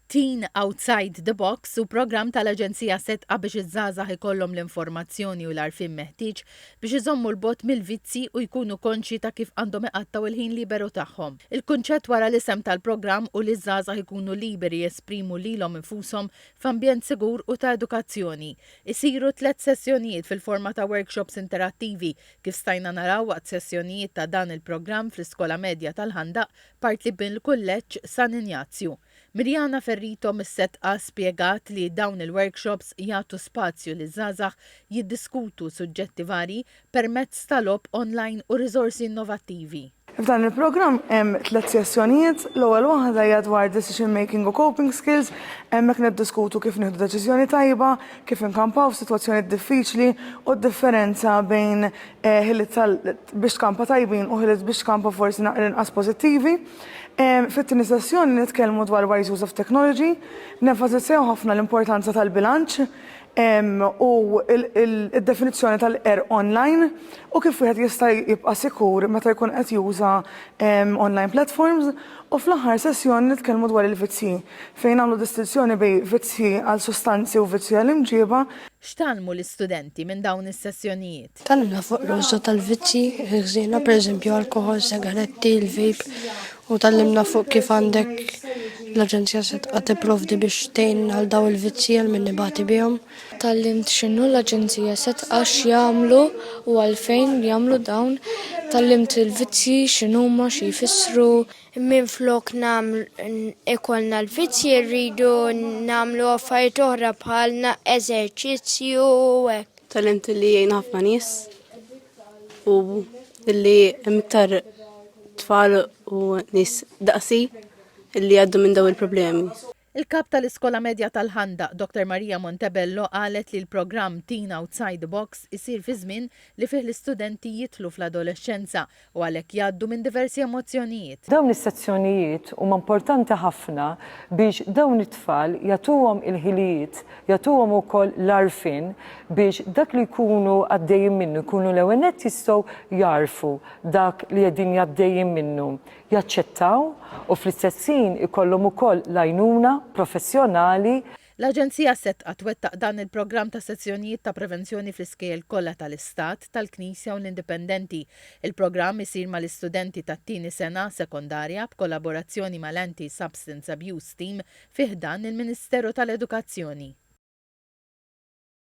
Teen Outside the Box hu programm tal-Aġenzija Sedqa biex iż-żgħażagħ ikollhom l-informazzjoni u l-għarfien meħtieġ biex iżommu 'l bogħod mill-vizzji u jkunu konxji ta' kif għandhom iqattgħu l-ħin liberu tagħhom. Il-kunċett wara l-isem tal-programm hu li ż-żgħażagħ ikunu liberi jesprimu lilhom infushom f'ambjent sigur u ta' edukazzjoni. Isiru tlett sessjonijiet fil-forma ta' workshops interattivi, kif stajna naraw waqt sessjonijiet ta' dan il-programm fl-Iskola Medja tal-Ħandaq, parti mill-Kulleġġ San Injazju. Miriana Ferrito mis-Sedqa spjegat li dawn il-workshops jagħtu spazju liż-żgħażagħ jiddiskutu suġġetti varji permezz ta' logħob online u riżorsi innovattivi. F'dan il-programm hemm tlett sessjonijiet, l-ewwel waħda hija dwar decision making u coping skills, hemmhekk niddiskutu kif nieħdu deċiżjoni tajba, kif inkampaw f'sitwazzjonijiet diffiċli u d-differenza bejn ħiliet tal biex tkampa tajbin u ħiliet biex tkampa forsi naqra inqas pożittivi. Fit-tieni sessjoni nitkellmu dwar wise use of technology, nenfasizzaw ħafna l-importanza tal-bilanċ u d-definizzjoni tal-qerq online u kif wieħed jista' jibqa' sikur meta jkun qed juża online platforms u fl-aħħar sessjoni nitkellmu dwar il-vizzji fejn nagħmlu distinzjoni bejn vizzji għal sustanzi u vizzji għal imġieba. X'tgħallmu l-istudenti minn dawn is-sessjonijiet? Tgħallimna fuq l-użu tal-vizzji ħżiena, pereżempju alkoħol, sigaretti, il-vape, u tgħallimna fuq kif għandek l-Aġenzija se tqa' tipprovdi biex tgħin għal daw il-vizzji għal min ibati bihom. Tgħallimt x'inhu l-Aġenzija se tqa' x'jagħmlu u għalfejn jagħmlu dawn. Tgħallimt il-vizzji x'inhuma, xi jfissru. Minflok ikollna l-vizzji rridu nagħmlu affarijiet oħra bħal eżerċizzju u hekk. Tgħallimt li jgħin ħafna nies u li hemm iktar tfal u nies daqsi li jgħaddu minn daw il-problemi. Il-Kap tal-Iskola Medja tal-Ħandaq, Dr Maria Montebello qalet li l-programm Teen Outside the Box isir fi żmien li fih l-istudenti jidħlu fl-adolexxenza u għalhekk jgħaddu minn diversi emozzjonijiet. Dawn is-sezzjonijiet huma importanti ħafna biex dawn it-tfal jagħtuhom il-ħiliet, jagħtuhom ukoll l-għarfien biex dak li jkunu għaddejjin minnu jkunu l-ewwel nett jistgħu jagħrfu dak li qegħdin għaddejjin minnu, jaċċettaw u fl-istess ħin ikollhom ukoll l-għajnuna professjonali. L-Aġenzija Sedqa twettaq dan il-programm ta' sezzjonijiet ta' prevenzjoni fl-iskejjel kollha tal-Istat, tal-Knisja u l-Indipendenti. Il-programm isir mal-istudenti tat-tieni sena sekondarja b'kollaborazzjoni mal-Anti Substance Abuse Team fi ħdan il-Ministeru tal-Edukazzjoni.